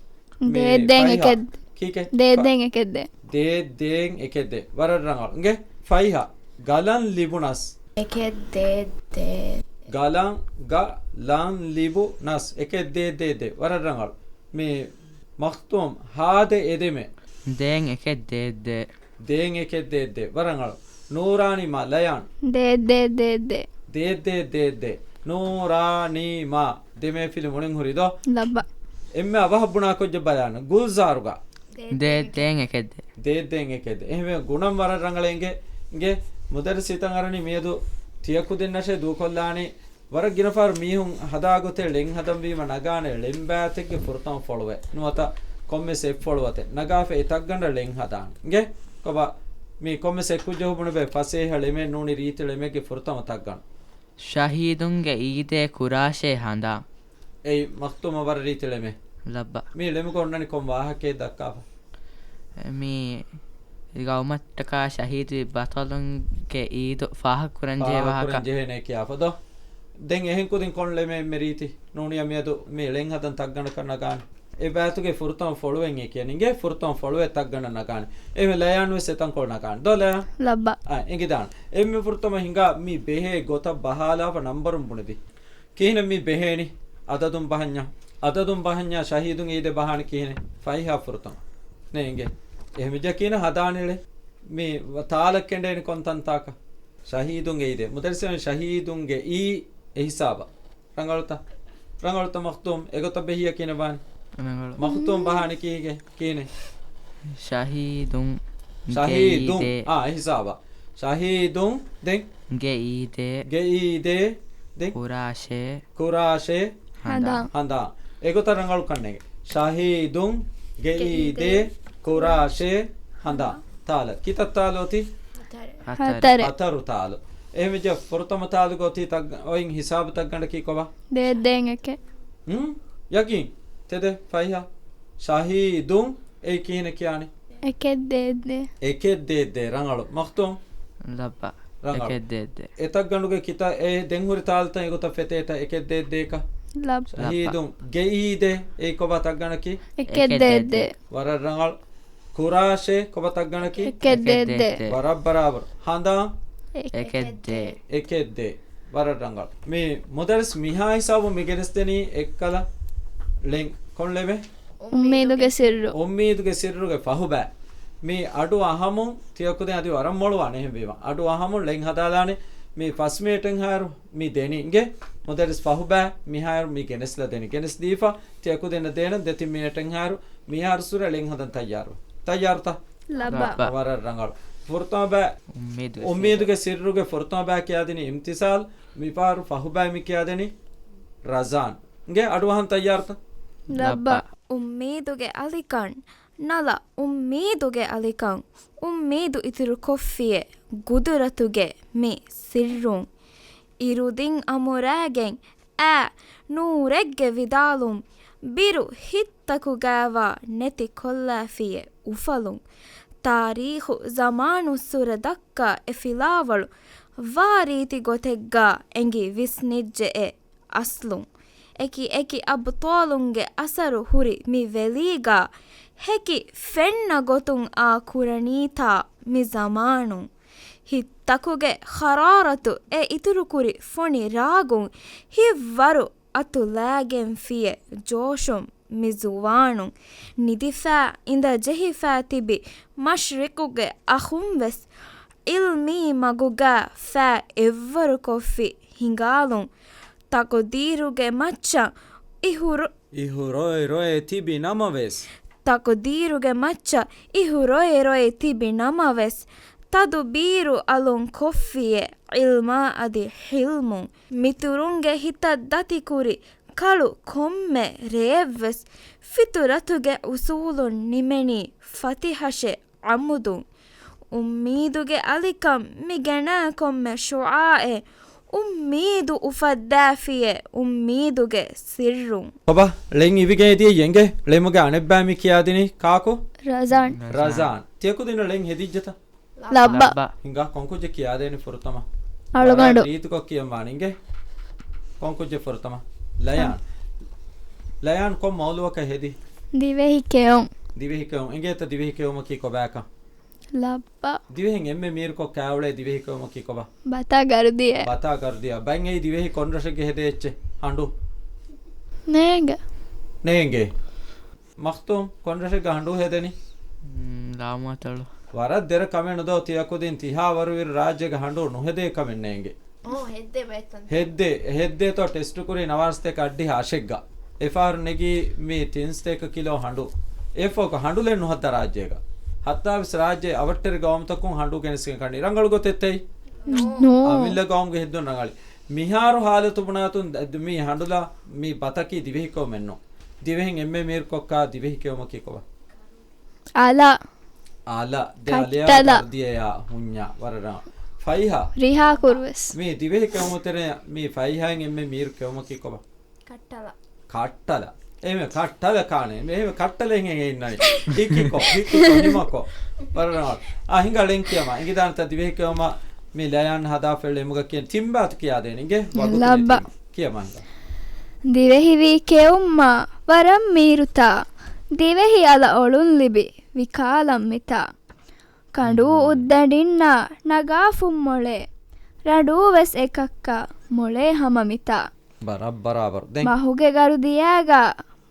މޭ ދޭއް ދޭއް ފައިހާ. އެކެއް. ކީކޭ؟ ދޭއް ދޭއް އެކެއް ދޭއް. ދޭއް ދޭއް އެކެއް ދޭއް. ވަރަށް ރަނގަޅު. އިނގޭ؟ ފައިހާ. ގަލަން ލިބުނަސް. އެކެއް ދޭއް ދޭއް. ގަލަން، ގަ، ލަން ލިބު ނަސް. އެކެއް ދޭއް ދޭއް ދޭއް. ވަރަށް ރަނގަޅު. މި މަޚްތޫމް ހާދަ އެދެމެ. ދޭން އެކެއް ދޭއް ދޭއް. ދޭން އެކެއް ދޭއް ދޭއް. ވަރަށް ރަނގަޅު. ނޫރާނީ މާ ލަޔާން. ދޭއް ދޭއް ދޭއް ދޭއް. ދޭއް ދޭއް ދޭއް ދޭއް. ނޫރާނީ މާ. ދެ މޭފިލި މުޅިން ހުރި ދޯ؟ ލައްބަ. އެންމެ އަވަހަށް ބުނާ ކުއްޖެއް ބަލާނަން. ގުލްޒާރުގަ. ދޭއް ދޭއް އެކެއް ދޭއް. ދޭއް ދޭއް އެކެއް ދޭއް. އެހެންވެ ގުނަން ވަރަށް ރަނގަޅަށް އެނގޭ. އިނގޭ؟ މުދައްރިސް ހިތަށް އަރަނީ މިއަދު ތިޔަ ކުދިންނަށޭ ދޫކޮށްލާނީ. ވަރަށް ގިނަ ފަހަރު މީހުން ހަދާ ގޮތެއް ޅެން ހަދަން ވީމަ ނަގާނެ ޅެން ބައިތެއްގެ ފުރަތަމަ ފޮޅުވެ. ނުވަތަ ކޮންމެސް އެއް ފޮޅުވަތެއް ނަގާފަ އެ ތައްގަނޑަށް ޅެން ހަދާނެ. އިނގޭ؟ ކޮބާ މީ ކޮންމެސް އެއް ކުއްޖަކު ބުނެބައި ފަސޭހަ ޅެމެއް ނޫނީ ރީތި ޅެމެއްގެ ފުރަތަމަ ތައްގަނޑު. ޝަހީދުންގެ އީދޭ ކުރާށޭ ހަނދާން. އެއީ މަޚްތޫމަށް ވަރަށް ރީތި ޅެމެއް. ލައްބަ. މީ ޅެމުގަ އޮންނަނީ ކޮން ވާހަކައެއް ދައްކާފަ؟ މީ ގައުމަށްޓަކާ ޝަހީދުވި ބަޠަލުންގެ އީދު ފާހަގަކުރަންޖެހޭ ފާހަގަކުރަން ވާހަކަ. ޖެހޭނޭ ކިޔާފަ ދޯ؟ ދެން އެހެން ކުދިން ކޮން ޅެމެއް އެންމެ ރީތި؟ ނޫނީ މިއަދު މި ޅެން ހަދަން ތައްގަނޑަކަށް ނަގާނެ. އެ ބައިތުގެ ފުރަތަމަ ފޮޅުވެން އެ ކިޔަނީ. އިނގޭ ފުރަތަމަ ފޮޅުވެ ތައްގަނޑަށް ނަގާނެ. އެހެން ލަޔާން ވެސް އެތަންކޮޅު ނަގާނެ. ދޯ ލަޔާން؟ ލައްބަ. އާ، އެނގިދާނެ. އެންމެ ފުރަތަމަ ހިނގާ މި ބެހޭ ގޮތަށް ބަހާލާފަ ނަންބަރުން ބުނެދީ. ކިހިނެއް މި ބެހޭނީ؟ އަދަދުން ބަހަންޏާ. އަދަދުން ބަހަންޏާ ޝަހީދުން އީދެއް ބަހާނީ ކިހިނެއް؟ ފައިހާ ފުރަތަމަ. ނޭ އިނގޭ. އެހެންވެއްޖެ ކިހިނެއް ހަދާނީ ޅެ؟ މި ތާލަ ކެނޑޭނީ ކޮން ތަންތާކަށް؟ ޝަހީދުންގެ އީދޭ. މުދައްރިސް ޝަހީދުންގެ އީ އެ ހިސާބަށް. ރަނގަޅުތަ؟ ރަނގަޅުތަ މަޚްތޫމް؟ އެގޮތަށް ބެހިޔަ ކިހިނެއް ވާނީ؟ ރަނގަޅު. މަޚްތޫމް ބަހާނީ ކީކޭ؟ ކިހިނެއް؟ ޝަހީދުން ޝަހީދުން. ގެ އީދޭ. އާ، އެ ހިސާބަށް. ޝަހީދުން ދެން؟ ގެ އީދޭ. ގެ އީދޭ ދެން؟ ކުރާށޭ. ކުރާށޭ. ހަނދާން. ހަނދާން. އެގޮތަށް ރަނގަޅު ކަންނޭނގެ. ޝަހީދުން ގެ ގެ އީދޭ އީދޭ. ކުރާށޭ. ހަނދާން. ތާލަ. ކިތައް ތާލަ އޮތީ؟ ހަތަރެއް. ހަތަރެއް. ހަތަރު ތާލު. އެހެންވެއްޖެ ފުރަތަމަ ތާލުގަ އޮތީ ތައް-، އޮތް ހިސާބު ތައްގަނޑަކީ ކޮބާ؟ ދޭއް ދޭއް އެކެއް. ހުން؟ ޔަގީން. ތެދެއް ފައިހާ. ޝަހީދުން އެއީ ކިހިނެއް ކިޔާނީ؟ އެކެއް ދޭއް ދޭއް. އެކެއް ދޭއް ދޭއް. ރަނގަޅު. މަޚްތޫމް؟ ލައްބަ. ރަނގަޅު. އެކެއް ދޭއް ދޭއް. އެ ތައްގަނޑުގެ ކިތައް އެ ދެން ހުރި ތާލުތައް އެގޮތަށް ފެތޭތަ އެކެއް ދޭއް ދޭކަށް؟ ލައްބަ. ޝަހީދުން ގެ އީދޭ އެއީ ކޮބާ ތައްގަނޑަކީ؟ އެކެއް ދޭއް ދޭއް. ވަރަށް ރަނގަޅު. ކުރާށޭ ކޮބާ ތައްގަނޑަކީ؟ އެކެއް ދޭއް ދޭއް. ވަރަށް ބަރާބަރު. ހަނދާން؟ އެކެއް ދޭއް. އެކެއް ދޭއް. ވަރަށް ރަނގަޅު. މި މުދައްރިސް މިހާ ހިސާބު މި ގެނެސްދެނީ އެއްކަލަ ޅެން. ކޮން ޅެމެއް؟ އުއްމީދުގެ ސިއްރު. އުއްމީދުގެ ސިއްރުގެ ފަހުބައި. މި އަޑު އަހަމުން ތިޔަކުދިން އަދި ވަރަށް މޮޅުވާނެ އެހެންވީމަ. އަޑު އަހަމުން ޅެން ހަދާލާނެ. މި ފަސް މިނެޓެއްހާއިރު މި ދެނީ އިނގޭ. މުދައްރިސް ފަހުބައި މިހާއިރު މި ގެނެސްލަ ދެނީ. ގެނެސް ދީފަ ތިޔަކުދިންނަށް ދޭނަން ދެތިން މިނެޓެއްހާއިރު މިހާރު ސުރެ ޅެން ހަދަން ތައްޔާރު. ތައްޔާރުތަ؟ ލައްބަ. ލައްބަ. ވަރަށް ރަނގަޅު. ފުރަތަމަ ބައި އުއްމީދުގެ އުއްމީދުގެ ސިއްރުގެ ފުރަތަމަ ބައި ކިޔާދިނީ އިމްތިސާލް. މިފަހަރު ފަހުބައި މި ކިޔާދެނީ ރަޒާން. އިނގޭ އަޑުއަހަން ތައްޔާރުތަ؟ ލައްބަ. ލައްބަ. އުއްމީދުގެ އަލިކަން، ނަލަ އުއްމީދުގެ އަލިކަން، އުއްމީދު އިތުރުކޮށްފިޔޭ ގުދުރަތުގެ މި ސިއްރުން. އިރުދިން އަމުރާގެން އާ ނޫރެއްގެ ވިދާޅުން، ބިރު ހިތްތަކުގައިވާ ނެތިކޮށްލާފިޔޭ އުފަލުން. ތާރީޚު ޒަމާނުއްސުރެ ދައްކާ އެ ފިލާވަޅު، ވާ ރީތި ގޮތެއްގާ އެނގި ވިސްނިއްޖެ އެ އަސްލުން. އެކި އެކި އަބްޠާލުންގެ އަސަރު ހުރި މި ވެލީގާ، ހެކި ފެންނަ ގޮތުން އާ ކުރަނީތާ މި ޒަމާނުން. ހިތްތަކުގެ ހަރާރަތު އެ އިތުރުކުރި ފޮނި ރާގުން، ހިތްވަރު އަތުލައިގެންފިޔޭ ޖޯޝުން މި ޒުވާނުން. ނިދިފައި އިނދަ ޖެހިފައި ތިބި މަޝްރިޤުގެ އަޚުން ވެސް، ޢިލްމީ މަގުގަ ފައި އެއްވަރުކޮށްފި ހިނގާލުން. ތަޤުދީރުގެ މައްޗަށް އިހުރު އިހުރޮއެ ރޮއެ ތިބި ނަމަވެސް. ތަޤުދީރުގެ މައްޗަށް އިހުރޮއެ ރޮއެ ތިބި ނަމަވެސް، ތަދުބީރު އަލުން ކޮށްފިޔޭ ޢިލްމާ އަދި ޙިލްމުން. މިތުރުންގެ ހިތަށް ދަތިކުރި ކަޅު ކޮންމެ ރެއެއްވެސް، ފިޠުރަތުގެ އުޞޫލުން ނިމެނީ ފަތިހަށޭ ޢަމުދުން. އުއްމީދުގެ އަލިކަން މި ގެނައި ކޮންމެ ޝުޢާޢެއް، އުއްމީދު އުފައްދާފިޔޭ އުއްމީދުގެ ސިއްރުން. ބަބާ، ޅެން އިވިގެން އެދިޔައީ އެނގޭ؟ ޅެމުގެ އަނެއްބައި މި ކިޔާދިނީ ކާކު؟ ރަޒާން. ރަޒާން. ތިޔަކުދިންނަށް ޅެން ހެދިއްޖެތަ؟ ލައްބަ. ލައްބަ. ހިނގާ ކޮންކުއްޖެއް ކިޔާދޭނެ ފުރަތަމަ؟ އަޅުގަނޑު. ރީތިކޮށް ކިޔަން ވާނެ އިނގޭ. ކޮންކުއްޖެއް ފުރަތަމަ؟ ލަޔާން. ލަޔާން ކޮން މައުޟޫޢަކަށް ހެދީ؟ ދިވެހި ކެއުން. ދިވެހި ކެއުން. އެނގޭތަ ދިވެހި ކެއުމަކީ ކޮބާކަން؟ ލައްބަ. ދިވެހިން އެންމެ މީރުކޮށް ކާވެޅޭ ދިވެހި ކެއުމަކީ ކޮބާ؟ ބަތާ ގަރުދިޔަ. ބަތާ ގަރުދިޔަ. ބައެއް އެއީ ދިވެހި ކޮން ރަށެއްގެ ހެދޭ އެއްޗެއް؟ ހަނޑު. ނޭނގެ. ނޭނގެ. މަޚްތޫމް، ކޮން ރަށެއްގަ ހަނޑޫ ހެދެނީ؟ މް، ލާމާތޮޅު. ވަރަށް ދެރަ ކަމެއް ނުދޯ ތިޔަކުދިން ތިހާވަރުވިރު ރާއްޖޭގަ ހަނޑޫ ނުހެދޭ ކަމެއް ނޭނގެ. އޯ، ހެއްދޭ ބައެއް ތަން. ހެއްދޭ، ހެއްދޭތޯ ޓެސްޓުކުރީ ނަވާރަ ސަތޭކަ އައްޑިހަ އަށެއްގަ. އެފަހަރު ނެގީ މީ ތިން ސަތޭކަ ކިލޯ ހަނޑޫ. އެއަށްފަހު ހަނޑުލެއް ނުހައްދާ ރާއްޖޭގަ. ހައްތާވީސް ރާއްޖޭ އަވަށްޓެރި ގައުމުތަކުން ހަނޑޫ ގެނެސްގެން ކަނޑި. ރަނގަޅު ގޮތެއްތައް. ނޯ. އަމިއްލަ ގައުމުގެ ހެއްދުން ރަނގަޅި. މިހާރު ހާލަތު ބުނާތުން ދ-، މީ ހަނޑުލާ މީ ބަތަކީ ދިވެހި ކެއުމެއް ނޫން. ދިވެހިން އެންމެ މީރުކޮށް ކާ ދިވެހި ކެއުމަކީ ކޮބާ؟ އަލަ. އަލަ. ދެ އަލެއާ ކައްޓަލަ. ދަރުދިޔަޔާ ހުންޏާ ވަރަށް ރަނގަޅު. ފައިހާ. ރިހާ ކުރުވެސް. މީ ދިވެހި ކެއުމު ތެރެއަށް މީ ފައިހާއިން އެންމެ މީރު ކެއުމަކީ ކޮބާ؟ ކައްޓަލަ. ކައްޓަލަ. އެހެން ކައްޓަލަ ކާނެ. އެހެން ކައްޓަލަ ހިނގެން އިންނަނީ. ހިކިކޮށް، ހިކިކޮށް، ނިމަކޮށް. ވަރަށް ރަނގަޅު. އާ، ހިނގާ ޅެން ކިޔަމާ. އެނގިދާނެތަ ދިވެހި ކެއުމަށް މި ލަޔާން ހަދާފަ ޅެމުގަ ކިޔަން. ތިން ބާތު ކިޔާދޭނެ އިނގޭ. ވަގުތު ލައްބަ. ނެތީމަ. ކިޔަމާ ހިނގާ. ދިވެހި ވީ ކެއުމާ ވަރަށް މީރުތާ. ދިވެހި އަލަށް އޮޅުން ލިބި ވިކާލަން މިތާ. ކަނޑޫ އުއްދަޑިންނާ ނަގާފުން މޮޅޭ، ރަނޑޫވެސް އެކައްކާ މޮޅޭ ހަމަ މިތާ. ބަރަ-، ބަރާބަރު. ދެން. މަހުގެ ގަރުދިޔާގަ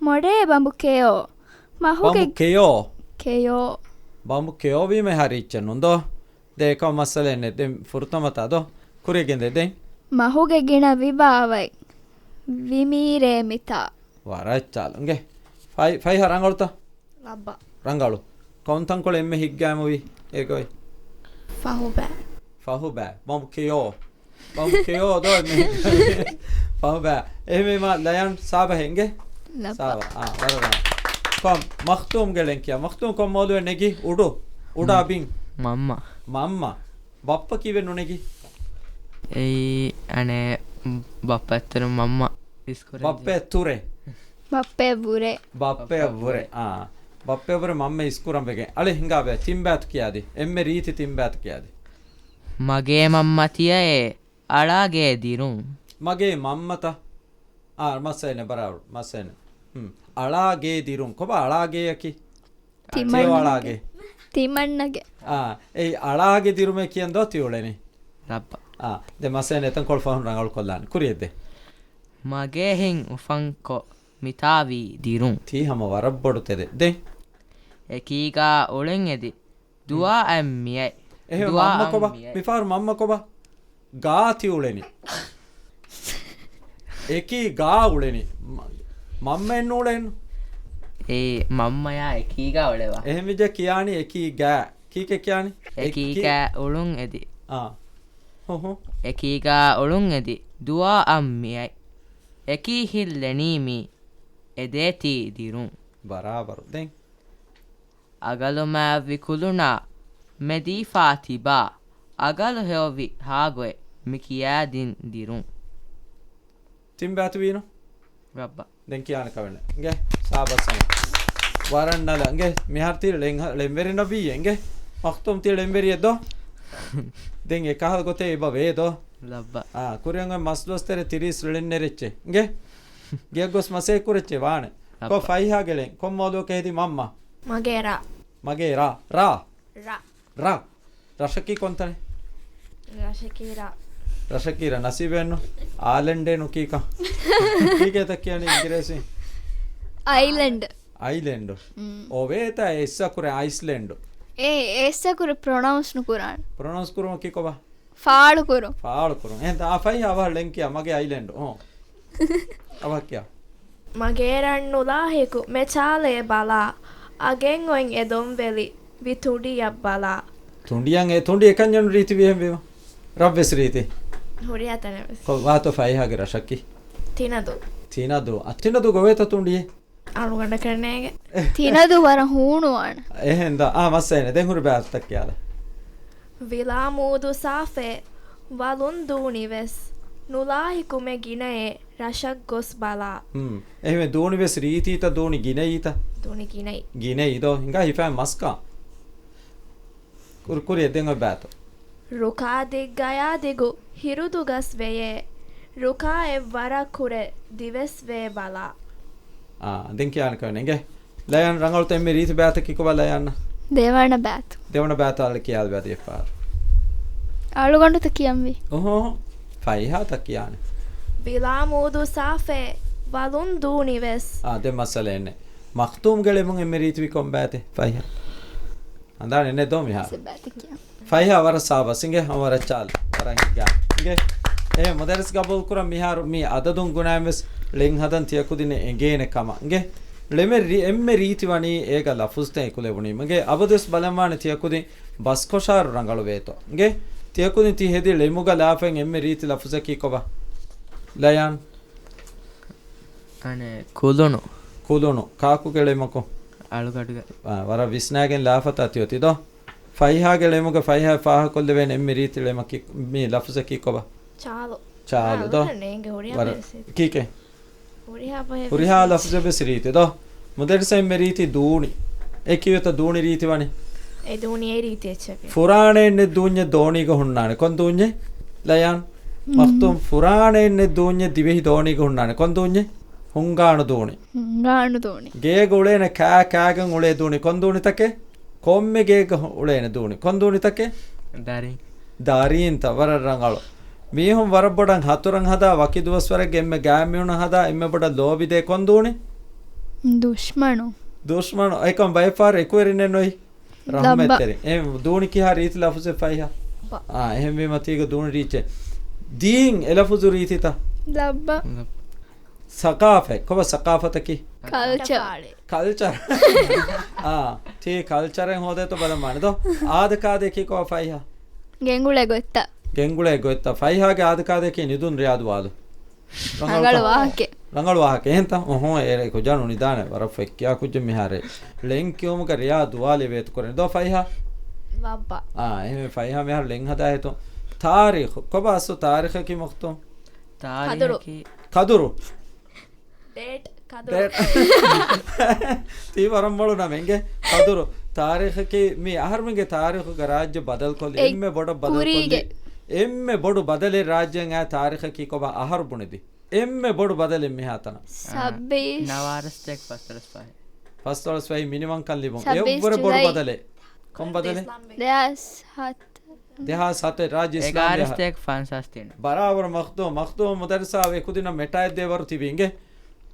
މޮޅޭ ބަނބު ކެޔޯ. މަހުގެ ބަނބު ކެޔޯ؟ ކެޔޯ. ބަނބު ކެޔޯވީމަ ހަރިއްޗެއް ނުންދޯ؟ ދޭކަ މައްސަލައެއް ނެތް. ދެން ފުރަތަމަތާ ދޯ؟ ކުރިޔަށް ގެންދޭ ދެން. މަހުގެ ގިނަ ވިބާވަތް ވިމީރޭ މިތާ. ވަރަށް ޗާލު. އިނގޭ. ފައި-، ފައިހާ ރަނގަޅުތަ؟ ރަނގަޅު. ކޮން ތަންކޮޅެއް އެންމެ ހިތްގައިމުވީ އޭގޮތް؟ ފަހުބައި. ފަހުބައި. ބަނބު ކެޔޯ. ބަނބު ކެޔޯ ދޯ އެންމެ. ފަހުބައި. އެހެންވީމަ ލަޔަން ސާބަހެއް އިނގޭ؟ ލައްބަ. ސާބަ. އާ، ވަރަށް ރަނގަޅު. ކޮން މަޚްތޫމްގެ ޅެން ކިޔާ. މަޚްތޫމް ކޮން މައުޟޫޢެއް ނެގީ؟ އުޑު. އުޑާ މަ-، ބިން. މަންމަ. މަންމަ. ބައްޕަ ކީއްވެ ނުނެގި؟ އެއީ އަނެއް ބައްޕައަށްތުރު މަންމަ އިސްކުރެއް ބައްޕައަށްތުރެ. ބައްޕައަށްވުރެ. ބައްޕައަށްވުރެ. އާ. ބައްޕައަށްވުރެ މަންމަ އިސްކުރަން ވެގެން. އަޅެ ހިނގާބަ. ތިން ބާތު ކިޔާދި. އެންމެ ރީތި ތިން ބާތު ކިޔާދި. މަގޭ މަންމަ ތިޔައޭ އަޅާގޭ ދިރުން. މަގޭ މަންމަތަ؟ އާ، މައްސައެއް ނެ ބަރާބަރު. މައްސައެއް ނެ. ހުން. އަޅާގޭ ދިރުން. ކޮބާ އަޅާގޭއަކީ؟ ތިމަންނަގެ. ތިމަންނަގެ. އާ، އެއީ އަޅާގެ ދިރުމޭ ކިޔަން ދޯ ތި އުޅެނީ؟ ރައްބަ. އާ، ދެ މައްސައެއް ނެތަން ކޮޅު ފަހުން ރަނގަޅު ކޮށްލާނެ. ކުރިޔަށް ދޭ. މަގޭ ހިތް އުފަންކޮށް، މިތާވީ ދިރުން. ތީ ހަމަ ވަރަށް ބޮޑު ތެދެއް. ދެން؟ އެކީގާ އުޅެން އެދި. ދުވާ އަށް މިއައި. އެހެން ދުވާ މަންމަ އަށް ކޮބާ؟ މިއައި. މިފަހަރު މަންމަ ކޮބާ؟ ގާ ތި އުޅެނީ. އެކީ ގާ އުޅެނީ. މަ-، މަންމައެއް ނޫޅޭނު. އޭ، މަންމަޔާ އެކީގާ އުޅެވާ. އެހެންވިއްޖެ ކިޔާނީ އެކީ ގާ. ކީކޭ ކިޔާނީ؟ އެކީ އެކީ ގާ އުޅުން އެދި. އާ. ހު ހު. އެކީގާ އުޅުން އެދި. ދުވާ އަށް މިއައި. އެކީ ހިއްލެނީ މީ. އެދޭތީ ދިރުން. ބަރާބަރު. ދެން؟ އަގަލުމާއި ކުލުނާ މެދީފާ ތިބާ، އަގަލު ހެޔޮވި ހާގޮތް މި ކިޔާދިން ދިރުން. ތިން ބައިތު ވީނު؟ ރައްބަ. ދެން ކިޔާނެ ކަމެއް ނެތް. އިނގޭ، ސާބަސް ހަމަ. ވަރަށް ނަލަ. އިނގޭ، މިހާރު ތި ޅެން-، ޅެންވެރި ނަބީ. އިނގޭ، މަޚްތޫމް ތި ޅެންވެރިއެއް ދޯ؟ ދެން އެކަހަލަ ގޮތެއް އެބަ ވޭ ދޯ؟ ރައްބަ. އާ، ކުރިއަށް އޮތް މަސް ދުވަސް ތެރޭ ތިރީސް ޅެން ނެރެއްޗޭ. އިނގޭ، ގެއަށް ގޮސް މަސޭ ކުރެއްޗޭ ވާނެ. ކޮ ރައްބަ. ފައިހާގެ ޅެން؟ ކޮން މައުޟޫއަކަށް ހެދީ މަންމަ؟ މަގޭ ރާ. މަގޭ ރާ. ރާ. ރާ. ރާ. ރަށަކީ ކޮންތަނެއް؟ ރަށަކީ ރާ. ރަށަކީ ރާ. ނަސީބެއްނު. އާލެންޑޭނު ކީކަން. ކީކޭތަ ކިޔަނީ އިނގިރޭސި؟ އައިލެންޑް. އައިލެންޑް. މް. އޮވޭތަ އެއްސަކުރެ އައިސްލެންޑް. އޭ، އެއްސަކުރެ ޕްރޮނައުންސް ނުކުރާނެ. ޕްރޮނައުންސް ކުރުމަކީ ކޮބާ؟ ފާޅު ކުރުން. ފާޅު ކުރުން. އެހެން އާ ފައިހާ އަވަހަށް ޅެން ކިޔާ މަގޭ އައިލެންޑް. އޯ. އަވަހަށް ކިޔާ. މަގޭ ރަށް ނުލާހިކު މެ ޗާލޭ ބަލާ. އަގެއް އޮތް އެ ދޮންވެލި ވި ތުނޑިއަށް ބަލާ. ތުނޑިއަށް އެ ތުނޑި އެކަންޏަނު ރީތި ވިހެން ވީމަ. ރަށްވެސް ރީތި. ހުރިހާ ތަނެއް ވެސް. ކޮ-، ވާތޯ ފައިހާގެ ރަށަކީ؟ ތިނަދޫ. ތިނަދޫ. އަ، ތިނަދޫ ގޮވޭތަ ތުނޑިއެއް؟ އަޅުގަނޑަކަށް ނޭނގެ. ތިނަދޫ ވަރަށް ހޫނުވާނެ. އެހެންދާ. އާ، މައްސައެއް ނެތް. ދެން ހުރި ބައިތައް ކިޔާލަ. ވިލާ މޫދު ސާފޭ، ވަލުން ދޫނި ވެސް، ނުލާހިކު މެ ގިނައޭ، ރަށަށް ގޮސް ބަލާ. ހުން. އެހެންވެ ދޫނި ވެސް ރީތީތަ، ދޫނި ގިނައީތަ؟ ދޫނި ގިނައީ. ގިނައީ ދޯ، ހިނގާ ހިފާ މަސްކާ. ކުރު-، ކުރިއަށް ދެން އޮތް ބައިތު. ރުކާ ދިއްގަޔާ ދިގު، ހިރުދު ގަސް ވެޔޭ. ރުކާ އެއް ވަރަށް ކުރެ، ދިވެސް ވޭ ބަލާ. އާ، ދެން ކިޔާނެ ކަމެއް ނޭނގެ. ލަޔަން ރަނގަޅުތަ އެންމެ ރީތި ބައިތަކީ ކޮބާ ލަޔަން؟ ދެވަނަ ބައިތު. ދެވަނަ ބައިތު އަލި ކިޔާލި ބަދި އެއްފަހަރު. އަޅުގަނޑުތަ ކިޔަންވީ؟ އޮހޯ، ފައިހާތަ ކިޔާނެ. ވިލާ މޫދު ސާފޭ، ވަލުން ދޫނި ވެސް. އާ، ދެން މައްސަލައެއް ނެތް. މަޚްތޫމްގެ ޅެމުން އެންމެ ރީތިވީ ކޮން ބައިތެއް؟ ފައިހާ. ހަނދާނެއް ނެތް ދޯ މިހާރު. ސެ ބައިތަ ކިޔާ. ފައިހާ ވަރަށް ސާބަސް އިނގޭ، ހަމަ ވަރަށް ޗާލު. ވަރަށް ހިތްގާ. އިނގޭ. އޭ މުދައްރިސް ގަބޫލު ކުރަން މިހާރު މި އަދަދުން ގުނައިން ވެސް ޅެން ހަދަން ތިޔަ ކުދިންނަށް އެނގޭނެ ކަމަށް. އިނގޭ. ޅެމެއް ރި-، އެންމެ ރީތި ވަނީ އޭގަ ލަފުޒުތައް އެކުލެވުނީމަ. އިނގޭ. އަބަދުވެސް ބަލަން ވާނެ ތިޔަ ކުދިން ބަސްކޮށާރު ރަނގަޅު ވޭތޯ. އިނގޭ. ތިޔަ ކުދިން ތި ހެދި ޅެމުގަ ލާފައިން އެންމެ ރީތި ލަފުޒަކީ ކޮބާ؟ ލަޔާން. އަނެއް، ކުލުނު. ކުލުނު. ކާކުގެ ޅެމަކު؟ އަޅުގަޑުގެ. އާ، ވަރަށް ވިސްނާގެން ލާފަތާ ތިއޮތީ ދޯ. ފައިހާގެ ޅެމުގަ ފައިހާ ފާހަކޮށްލެވޭނެ އެންމެ ރީތި ޅެމަކީ، މި ލަފުޒަކީ ކޮބާ؟ ޗާލު. ޗާލު ދޯ. އަޅުގަނޑަށް ނޭނގެ ހުރިހާ ވަރަށް ބައެއް ސި-، ކީކޭ؟ ހުރިހާ ބައެއް ހުރިހާ ވެސް ލަފުޒެއް ވެސް ރީތި ދޯ. މުދައްރިސަށް އެންމެ ރީތި ދޫނި. އެ ކިޔުތަ ދޫނި ރީތި ވަނީ؟ އެ ދޫނި އެ ރީތި އެއްޗެއް. ފުރާނައެއް ނެތް ދޫންޏެއް ދޯނީގަ ހުންނާނެ. ކޮން ދޫންޏެއް؟ ލަޔާން. މް. މަޚްތޫމް ފުރާނައެއް ނެތް ދޫންޏެއް ދިވެހި ދޯނީގަ ހުންނާނެ. ކޮން ދޫންޏެއް؟ ހުންގާނު ދޫނި. ހުންގާނު ދޫނި. ގޭގަ އުޅޭނެ ކާ ކާގެން އުޅޭ ދޫނި. ކޮން ދޫނިތަކެއް؟ ކޮންމެ ގޭގަ އުޅޭނެ ދޫނި. ކޮން ދޫނިތަކެއް؟ ދަރިން. ދަރީންތަ ވަރަށް ރަނގަޅު. މީހުން ވަރަށް ބޮޑަށް ހަތުރަން ހަދާ، ވަކި ދުވަސްވަރެއްގެ އެންމެ ގާތްމީހުނަށް ހަދާ، އެންމެ ބޮޑަށް ލޯބިދޭ ކޮން ދޫނި؟ ދުޝްމަނު. ދުޝްމަނު. އެކަމް ބައެއް ފަހަރު އެކުވެރިންނެއް ނުވި. ލައްބަ. ރަޙްމަތްތެރި. އެ ދޫނި ކިހާ ރީތި ލަފުޒެއް ފައިހާ؟ ބަ. އާ، އެހެންވީމަ ތީގަ ދޫނި ރީތި. ދީން އެ ލަފުޒު ރީތިތަ؟ ލައްބަ. ސަޤާފަތް. ކޮބާ ސަޤާފަތަކީ؟ ކަލްޗަރ. ކަލްޗަރ. އާ، ތީ ކަލްޗަރެއް ހޯދޭތޯ ބަލަން ވާނެ ދޯ. އާދަ ކާދަ ކީ ކޮބާ ފައިހާ؟ ގެންގުޅޭ ގޮތްތައް. ގެންގުޅޭ ގޮތްތައް. ފައިހާގެ އާދަ ކާދަ ކީ ނިދުން ރެޔާ ދުވާލު. ރަނގަޅު ވާހަކަ. ރަނގަޅު ވާހަކަ. އެހެންތަ؟ އޮހޯ، އޭރެ ކުޖާނު ނިދާނެ. ވަރަށް ފެއްކިޔާ ކުއްޖެއް މިހާރެ. ޅެން ކިޔުމުގަ ރެޔާ ދުވާލެ ވޭތު ކުރެން. ދޯ ފައިހާ؟ ވައްބަ. އާ، އެހެން ފައިހާ މިހާރު ޅެން ހަދާ ހެތު. ތާރީޚު. ކޮބާ އަސްލު ތާރީޚަކީ މަޚްތޫމް؟ ތާރީޚަކީ ކަދުރު. ކަދުރު. ޑޭޓް ކަދުރު. ޑޭޓް. ތީ ވަރަށް މޮޅު ނަމެއް އިނގޭ. ކަދުރު. ތާރީޚަކީ މީ އަހަރުމެންގެ ތާރީޚުގެ ރާއްޖެ ބަދަލުކޮށްލި. އެ އެންމެ ބޮޑަށް ބަދަލުކޮށްލި. ކުރީގެ. އެންމެ ބޮޑު ބަދަލެއް ރާއްޖޭން އައި ތާރީޚަކީ ކޮބާ އަހަރު ބުނެދި. އެންމެ ބޮޑު ބަދަލެއް މިހާތަނަ. ސައްބީސް. ނަވާރަސްތޭކަ ފަސްދޮޅަސް ފަހެއް. ފަސްދޮޅަސް ފަހެއް މިނިވަންކަން ލިބުން. ސައްބީސް އެއްވުރެ ބޮޑު ޖުލައި. ބަދަލެއް. ކޮން ބަދަލެއް؟ ދެހާސް ހަތް. ދެހާސް ހަތެއް ރާއްޖެ އިސްލާމީ އެގާރަސްތޭކަ ފަންސާސް ތިން. ބަރާބަރު މަޚްދޫމް، މަޚްދޫމް މުދައްރިސާ އެކުދިންނަށް މެޓާއެއް ދޭ ވަރު ތިބީ އިނގޭ.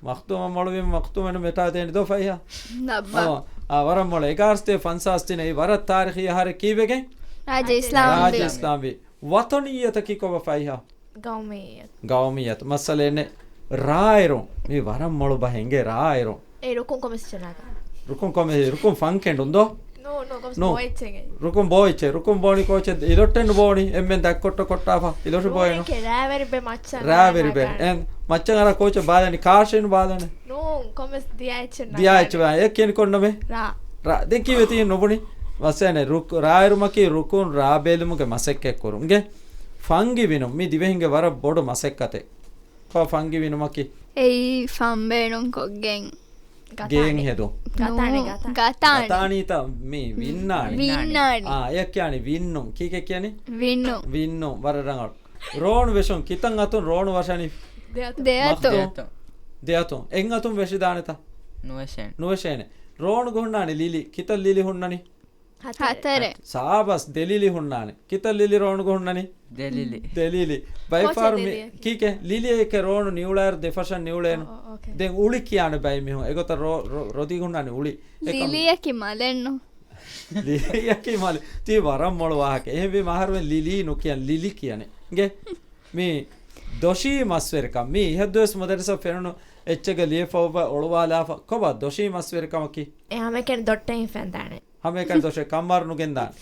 މަޚްދޫމަށް މޮޅުވީމަ މަޚްދޫމެން މެޓާދޭނެ ދޯ ފައިހާ؟ ނައްބާ. އާ، ވަރަށް މޮޅު. އެގާރަ ސަތޭކަ ފަންސާސް ތިނެއް ވަރަށް ތާރީޚީ އަހަރެއް ކީއްވެގެން؟ ރާއްޖެ އިސްލާމްވީ. ރާއްޖެ އިސްލާމްވީ. ވަޠަނިއްޔަތަކީ ކޮބާ ފައިހާ؟ ގައުމިއްޔަތު. ގައުމިއްޔަތު. މައްސަލައެއް ނެތް. ރާއިރުން. މީ ވަރަށް މޮޅު ބަހެއް އިނގޭ ރާއިރުން. އެ ރުކުން ކޮމެސް ޗަނާގާ. ރުކުން ކޮމެސް، ރުކުން ފަން ކެނޑުން ދޯ؟ ނޫ، ނޫ، ކޮމެސް ނޫ. ބޯއެއްޗެއް. ރުކުން ބޯއެއްޗެއް. ރުކުން ބޯނީ ކޯޗެއް؟ އިލޮއްޓެއް ނުބޯނީ. އެންމެން ދަތްކޮށްޓަ ކޮށްޓާފަ. އިލޮށި ބޯއެއްނު. ރާވެރިބެ މައްޗަށް. ރާވެރިބެ. އެން މައްޗަށް އަރާ ކޯޗެއް ބާލަނީ، ކާށޭނު ބާލަނީ. ނޫ، ކޮމެސް ދިޔަ އެއްޗެއް ދިޔަ އެއްޗެއް ނަގާނެ. ބާ. އެ ކިޔަނީ ކޮން ނަމެއް؟ ރާ. ރާ. ދެން ކީއްވެ ތީ ނުބުނީ؟ ވަސޭނެ ރުކު-، ރާއިރުމަކީ ރުކުން ރާ ބެލުމުގެ މަސައްކަތް ކުރުން. އިނގޭ؟ ފަންގި ވިނުން. މީ ދިވެހިންގެ ވަރަށް ބޮޑު މަސައްކަތެއް. ފަ-، ފަންގި ވިނުމަކީ؟ އެއީ ފަން ބޭނުން ކޮށްގެން. ގޭން ހެދުން. ގަތާނެ، ނޫ، ގަތާ-، ގަތާނެ. ގަތާނީތަ މީ ވިންނާނީ. ވިންނާނީ. އާ، އެ ކިޔަނީ ވިންނުން. ކީކޭ ކިޔަނީ؟ ވިންނުން. ވިންނުން. ވަރަށް ރަނގަޅު. ރޯނު ވެށުން. ކިތައް އަތުން ރޯނު ވަށަނީ؟ ދެ އަތުން. ދެ އަތުން. މަޚްދޫ. ދެ އަތުން. ދެ އަތުން. އެއް އަތުން ވެށިދާނެތަ؟ ނުވެށޭނެ. ނުވެށޭނެ. ރޯނުގަ ހުންނާނެ ލިލި. ކިތައް ލިލި ހުންނަނީ؟ ހަތަރެއް. ހަތަރެއް. ސާބަސް، ދެ ލިލި ހުންނާނެ. ކިތައް ލިލި ރޯނުގަ ހުންނަނީ؟ ދެ ލިލި. ދެ ލިލި. ބައިފާރު ކޯޗެއް މި-، ލިލިއަކީ؟ ކީކޭ؟ ލިލިއެކޭ ރޯނު ނިއުޅާއިރު ދެފަށަށް ނިއުޅޭނު. އޯ، އޯ، އޯކޭ. ދެން އުޅި ކިޔާނެ ބައެއް މީހުން. އެގޮތަށް ރޯ-، ރޯ-، ރޯދީގަ ހުންނާނެ އުޅި. އެކަމް ލިލިއަކީ މަލެއްނު. ލިލިއަކީ މަލެއް. ތީ ވަރަށް މޮޅު ވާހަކަ. އެހެންވީމަ އަހަރުމެން ލިލީ ނުކިޔަން، ލިލި ކިޔަނީ. އިނގޭ؟ މީ ދޮށީ މަސްވެރިކަން. މީ އިހަށްދުވެސް މުދައްރިސަށް ފެނުނު އެއްޗެއްގަ ލިޔެފަ އޮއްވަ އޮޅުވާލާފަ. ކޮބާ ދޮށީ މަސްވެރިކަމަކީ؟ އެ ހަމައެކަނި ދޮށްޓަށް ހިފެން ދާނެ. ހަމައެކަނި ދޮށެއް ކަންވާރު ނުގެންދާނެ.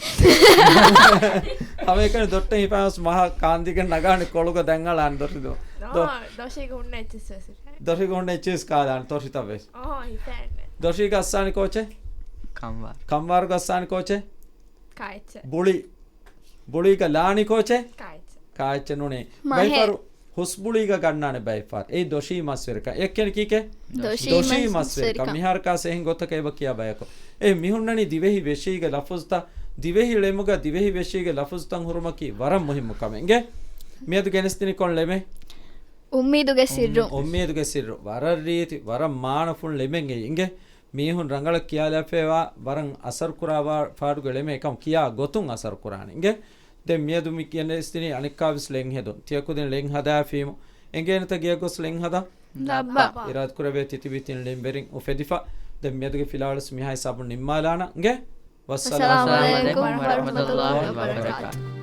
ހަމައެކަނި ދޮށްޓަށް ހިފާނަސް މަހަ ކާންދިގެން ނަގާނެ ކޮޅުގަ ދަންއަޅާނެ ދޮށި ދޯ. ދޮ-، ދޮށީގަ ހުންނަ އެއްޗިސް ވެސް. ދޮށީގަ ހުންނަ އެއްޗިސް ކާލާނެ ތޮށިތައް ވެސް. އޯ، ހިފެން. ދޮށީގަ އައްސާނީ ކޯޗެއް؟ ކަންވާރު. ކަންވާރުގަ އައްސާނީ ކޯޗެއް؟ ކާއެއްޗެއް. ބުޅި. ބުޅީގަ ލާނީ ކޯޗެއް؟ ކާއެއްޗެއް. ކާއެއްޗެއް ނޫނޭ. މަހެއް. ބައިފަރު ހުސްބުޅީގަ ގަންނާނެ ބައިފަރު. އެއީ ދޮށީ މަސްވެރިކަން. އެއްކެން ކީކޭ؟ ދޮށީ ދޮށީ މަސް-، މަސްވެރިކަން. މަސްވެރިކަން. މިހާރު ކާސް އެހެން ގޮތަކަށް އެބަ ކިޔާ ބަޔަކު. އެ މިހުންނަނީ ދިވެހި ވެށީގެ ލަފުޒުތައް، ދިވެހި ޅެމުގަ ދިވެހި ވެށީގެ ލަފުޒުތައް ހުރުމަކީ ވަރަށް މުހިއްމު ކަމެއް. އިނގޭ؟ މިއަދު ގެނެސްދިނީ ކޮން ޅެމެއް؟ އުއްމީދުގެ ސިއްރު. އުއްމީދުގެ ސިއްރު. ވަރަށް ރީތި، ވަރަށް މާނަފުޅު ޅެމެއް އެއީ. އިނގޭ؟ މީހުން ރަނގަޅަށް ކިޔާލަފައިވާ، ވަރަށް އަސަރުކުރާ ފާޑުގެ ޅެމެއް އެކަމް ކިޔާ ގޮތުން އަސަރުކުރާނެ. އިނގޭ؟ ދެން މިއަދު މި ގެނެސްދިނީ އަނެއްކާވެސް ޅެން ހެދުން. ތިޔަ ކުދިން ޅެން ހަދާފީމު. އެނގޭނެތަ ގެޔަށް ގޮސް ޅެން ހަދާ؟ ލައްބާ. އިރާދަކުރެވޭ ތިތިބީ ތިން ޅެންވެރިން އުފެދިފަ. ދެން މިއަދުގެ ފިލާވަޅުވެސް މިހާ ހިސާބުން ނިންމާލާނަން. އިނގޭ؟ ވައްސަލާމު އައްސަލާމު ޢަލައިކުމް ޢަލައިކުމް ވަރަޙްމަތުﷲ ވަރަޙްމަތުﷲ ވަބަރަކާތުހު. ވަބަރަކާތުހު.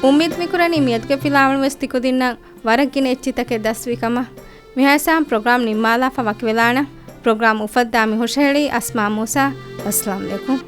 އުއްމީދު މިކުރަނީ މިއަދުގެ ފިލާވަޅު ވެސް ތިކުދިންނަށް ވަރަށް ގިނަ އެއްޗިތަކެއް ދަސްވި ކަމަށް. މިހާ ހިސާބުން ޕްރޮގްރާމް ނިންމާލާފަ ވަކިވެލާނަން. ޕްރޮގްރާމް އުފައްދާ މި ހުށަހެޅީ އަސްމާ މޫސާ. އައްސަލާމު ޢަލައިކުމް.